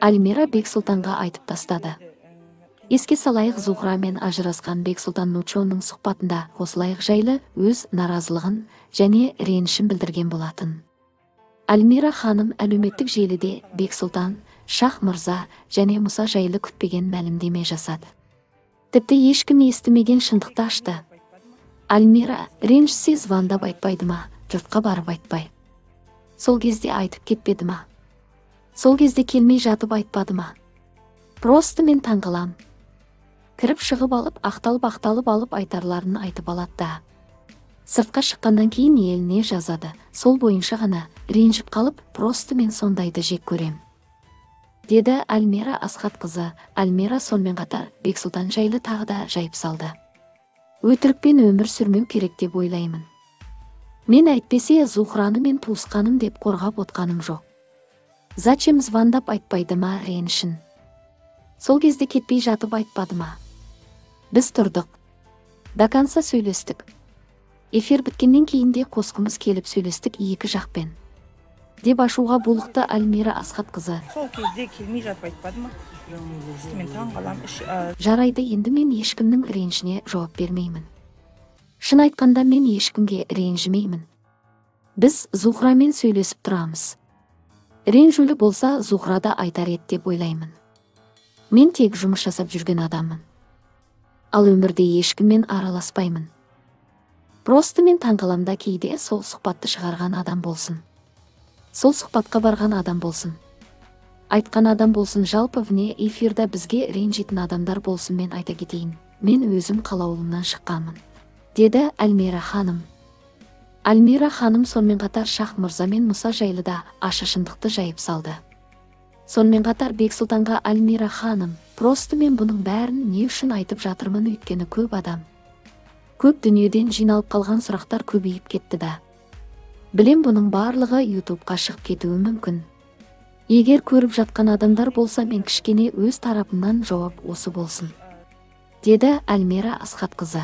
Альмира Бексұлтанға айтып тастады. Еске салайық, Зухрамен ажырасқан Бексұлтан Нучоның сұхбатында қосылайық жайлы өз наразылығын және ренішін білдірген болатын. Альмира ханым әлеуметтік желіде Бексұлтан, Шах мырза және Мұса жайлы күтпеген мәлімдеме жасады. Тіпті ешкім естімеген шындықты ашты. Альмира ренжісе звондап айтпайды ма, жұртқа барып айтпай. Сол кезде айтып кетпеді ма? Сол кезде келмей жатып айтпады ма? Просто мен таңғалам. Кіріп шығып алып, ақталып-ақталып алып айтарларын айтып алады да. Сыртқа шыққаннан кейін еліне жазады. Сол бойынша ғана ренжіп қалып, просто мен сондайды жек көрем. Деді Альмира Асхатқызы. Альмира сонымен қатар Бексұлтан жайлы тағы да жайып салды. Өтірікпен өмір сүрмеу керек деп ойлаймын. Мен әйтпесе Зухраны мен туысқаным деп қорғап отқаным жоқ. Зачем звондап айтпайды ма ренішін? Сол кезде кетпей жатып айтпады ма? Біз тұрдық. До конца сөйлестік. Эфир біткеннен кейін де қосқымыз келіп сөйлестік екі жақпен. Деп ашуға булықты Альмира Асхатқызы. Сол кезде келмей жатып айтпады ма? Мен таң қалам. Жарайды, енді мен ешкімнің ренішіне жауап бермеймін. Шын айтқанда мен ешкімге ренжімеймін. Біз Зухрамен сөйлесіп тұрамыз. Ренжулі болса Зухра да айтар еді деп ойлаймын. Мен тек жұмыс жасап жүрген адаммын. Ал өмірде ешкіммен араласпаймын. Просто мен таңғаламда кейде сол сұхбатты шығарған адам болсын. Сол сұхбатқа барған адам болсын. Айтқан адам болсын, жалпы вне эфирда бізге ренжитін адамдар болсын, мен айта кетейін. Мен өзім қалаулымнан шыққанмын, деді Альмира ханым. Альмира ханым сонымен қатар Шах мырза мен Мұса жайлы да ащы шындықты жайып салды. Сонымен қатар Бексұлтанға Альмира ханым, просто мен бұның бәрін не үшін айтып жатырмын, өйткені көп адам. Көп дүниеден жиналып қалған сұрақтар көбейіп кетті да. Білем, бұның барлығы ютубқа шығып кетуі мүмкін. Егер көріп жатқан адамдар болса, мен кішкене өз тарапымнан жауап осы болсын, деді Альмира Асхатқызы.